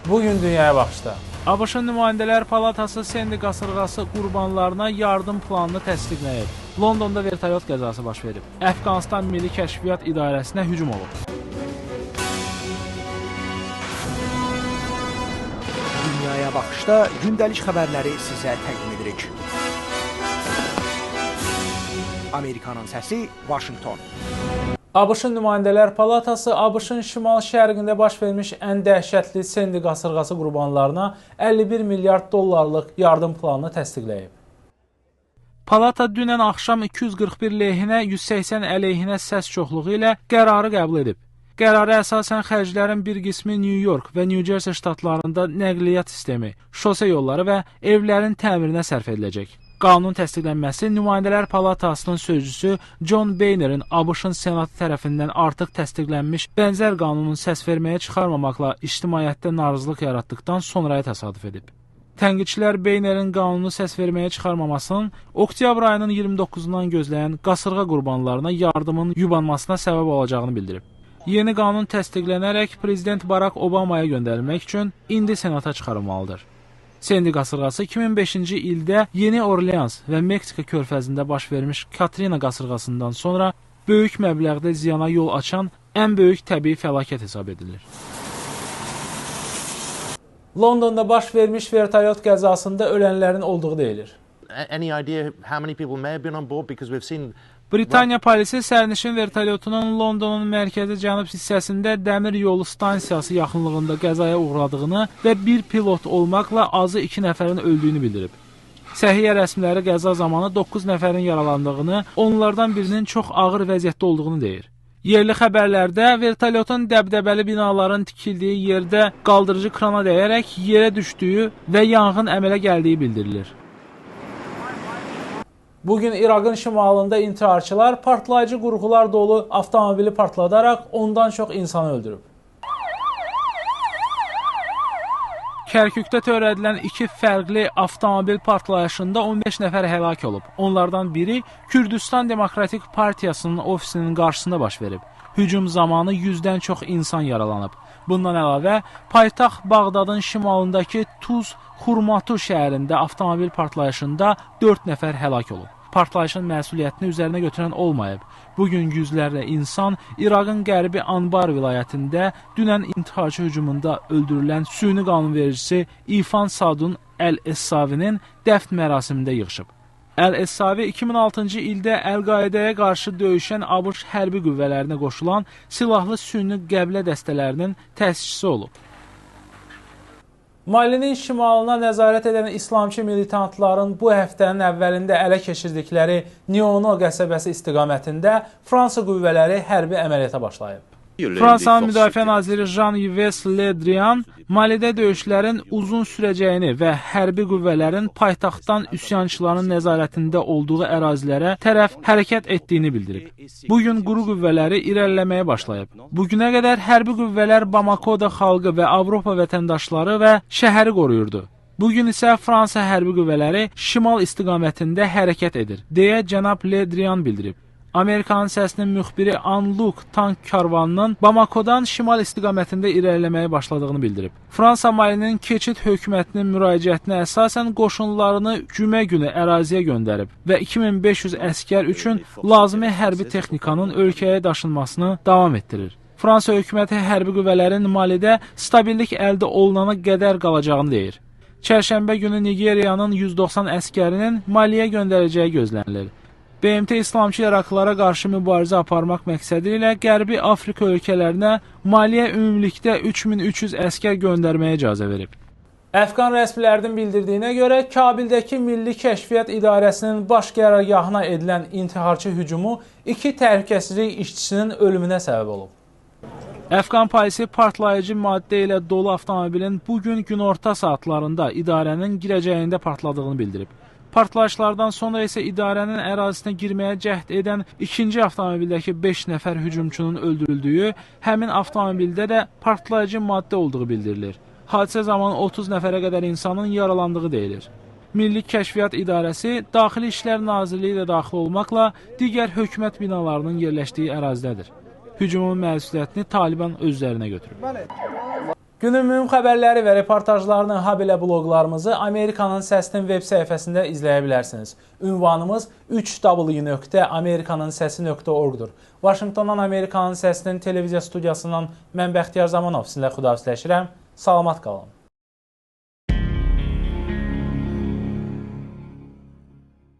Bugün dünyaya baxışda. ABŞ-ın Nümayəndələr Palatası Sendi qasırğası qurbanlarına yardım planını təsdiqləyib. Londonda vertolyot qəzası baş verib. Əfqanistan Milli Kəşfiyyat İdarəsinə hücum olub. Dünyaya baxışda gündəlik xəbərləri sizə təqdim edirik. Amerikanın səsi, Vaşinqton. ABŞ-ın Nümayəndələr Palatası ABŞ-ın şimal-şərqində baş vermiş ən dəhşətli Sendi qasırğası qurbanlarına 51 milyard dollarlıq yardım planını təsdiqləyib. Palata dünən axşam 241 lehinə, 180 əleyhinə səs çoxluğu ilə qərarı qəbul edib. Qərara əsasən xərclərin bir qismi New York və New Jersey ştatlarında nəqliyyat sistemi, şose yolları və evlərin təmirinə sərf ediləcək. Qanun təsdiqlənməsi Nümayəndələr Palatasının sözcüsü John Boehner'in ABŞ-ın Senatı tərəfindən artıq təsdiqlənmiş bənzər qanunun səs verməyə çıxarmamaqla ictimaiyyətdə narazılıq yaratdıqdan sonraya təsadüf edib. Tənqidçilər Boehner'in qanunu səs verməyə çıxarmamasının oktyabr ayının 29-dan gözləyən qasırğa qurbanlarına yardımın yubanmasına səbəb olacağını bildirib. Yeni qanun təsdiqlənərək Prezident Barack Obamaya göndərilmək üçün indi Senata çıxarılmalıdır. Sendi qasırğası 2005-ci ildə Yeni Orleans və Meksika körfəzində baş vermiş Katrina qasırğasından sonra böyük məbləğdə ziyana yol açan ən böyük təbii fəlakət hesab edilir. Londonda baş vermiş vertolyot qəzasında ölənlərin olduğu deyilir. Any idea how many people may have been on board, because we've seen Britaniya polisi sərnişin vertolyotunun Londonun mərkəzi cənub hissəsində dəmir yolu stansiyası yaxınlığında qəzaya uğradığını və bir pilot olmaqla azı 2 nəfərin öldüyünü bildirib. Səhiyyə rəsmiləri qəza zamanı 9 nəfərin yaralandığını, onlardan birinin çox ağır vəziyyətdə olduğunu deyir. Yerli xəbərlərdə vertolyotun dəbdəbəli binaların tikildiyi yerdə qaldırıcı krana dəyərək yerə düşdüyü və yanğın əmələ gəldiyi bildirilir. Bugün İraqın şimalında intiharçılar partlayıcı qurğular dolu avtomobili partladaraq ondan çox insanı öldürüb. Kərkükdə törədilən iki fərqli avtomobil partlayışında 15 nəfər həlak olub. Onlardan biri Kürdüstan Demokratik Partiyasının ofisinin qarşısında baş verib. Hücum zamanı 100-dən çox insan yaralanıb. Bundan əlavə, paytaxt Bağdadın şimalındakı Tuz Xurmatu şəhərində avtomobil partlayışında 4 nəfər həlak olub. Partlayışın məsuliyyətini üzərinə götürən olmayıb. Bugün yüzlərlə insan İraqın qərbi Anbar vilayətində dünən intiharçı hücumunda öldürülən süni qanunvericisi İfan Sadun Əl-Essavinin dəfn mərasimində yığışıb. Əl-Essavi 2006-cı ildə Əl-Qaidəyə qarşı döyüşən ABŞ hərbi qüvvələrinə qoşulan silahlı sünni qəbilə dəstələrinin təsisçisi olub. Malinin şimalına nəzarət edən İslamçı militantların bu həftənin əvvəlində ələ keçirdikləri Niono qəsəbəsi istiqamətində Fransa qüvvələri hərbi əməliyyata başlayıb. Fransanın Müdafiə Naziri Jean-Yves Le Drian Malidə döyüşlərin uzun sürəcəyini və hərbi qüvvələrin paytaxtdan üsyançıların nəzarətində olduğu ərazilərə tərəf hərəkət etdiyini bildirib. Bugün quru qüvvələri irəliləməyə başlayıb. Bugünə qədər hərbi qüvvələr Bamakoda xalqı və Avropa vətəndaşları və şəhəri qoruyurdu. Bugün isə Fransa hərbi qüvvələri şimal istiqamətində hərəkət edir, deyə cənab Le Drian bildirib. Amerikanın səsinin müxbiri Anluk tank karvanının Bamakodan şimal istiqamətində irəliləməyə başladığını bildirib. Fransa Malinin keçid hökumətinin müraciətinə əsasən qoşunlarını cümə günü əraziyə göndərib və 2500 əskər üçün lazımi hərbi texnikanın ölkəyə daşınmasını davam etdirir. Fransa hökuməti hərbi qüvvələrin Malidə stabillik əldə olunana qədər qalacağını deyir. Çərşənbə günü Nigeriyanın 190 əskərinin Maliyə göndərəcəyi gözlənilir. BMT İslamçı İraqlılara qarşı mübarizə aparmaq məqsədi ilə Qərbi Afrika ölkələrinə Maliyə ümumilikdə 3300 əskər göndərməyə icazə verib. Əfqan rəsmilərinin bildirdiyinə görə Kabildəki Milli Kəşfiyyat İdarəsinin baş qərargahına edilən intiharçı hücumu iki təhlükəsizlik işçisinin ölümünə səbəb olub. Əfqan polisi partlayıcı maddə ilə dolu avtomobilin bugün günorta saatlarında idarənin girəcəyində partladığını bildirib. Partlayışlardan sonra isə idarənin ərazisinə girməyə cəhd edən ikinci avtomobildəki 5 nəfər hücumçunun öldürüldüyü, həmin avtomobildə də partlayıcı maddə olduğu bildirilir. Hadisə zamanı 30 nəfərə qədər insanın yaralandığı deyilir. Milli Kəşfiyyat İdarəsi, Daxili İşlər Nazirliyi də daxil olmaqla digər hökumət binalarının yerləşdiyi ərazidədir. Hücumun məsuliyyətini Taliban öz üzərinə götürüb. Günün mühüm xəbərləri və reportajlarını, habelə bloqlarımızı Amerikanın Səsinin web səhifəsində izləyə bilərsiniz. Ünvanımız 3w.amerikanınsəsi.org-dur. Vaşinqtondan Amerikanın Səsinin televiziya studiyasından mən Bəxtiyar Zamanov sizinlə xudahafizləşirəm. Salamat qalın.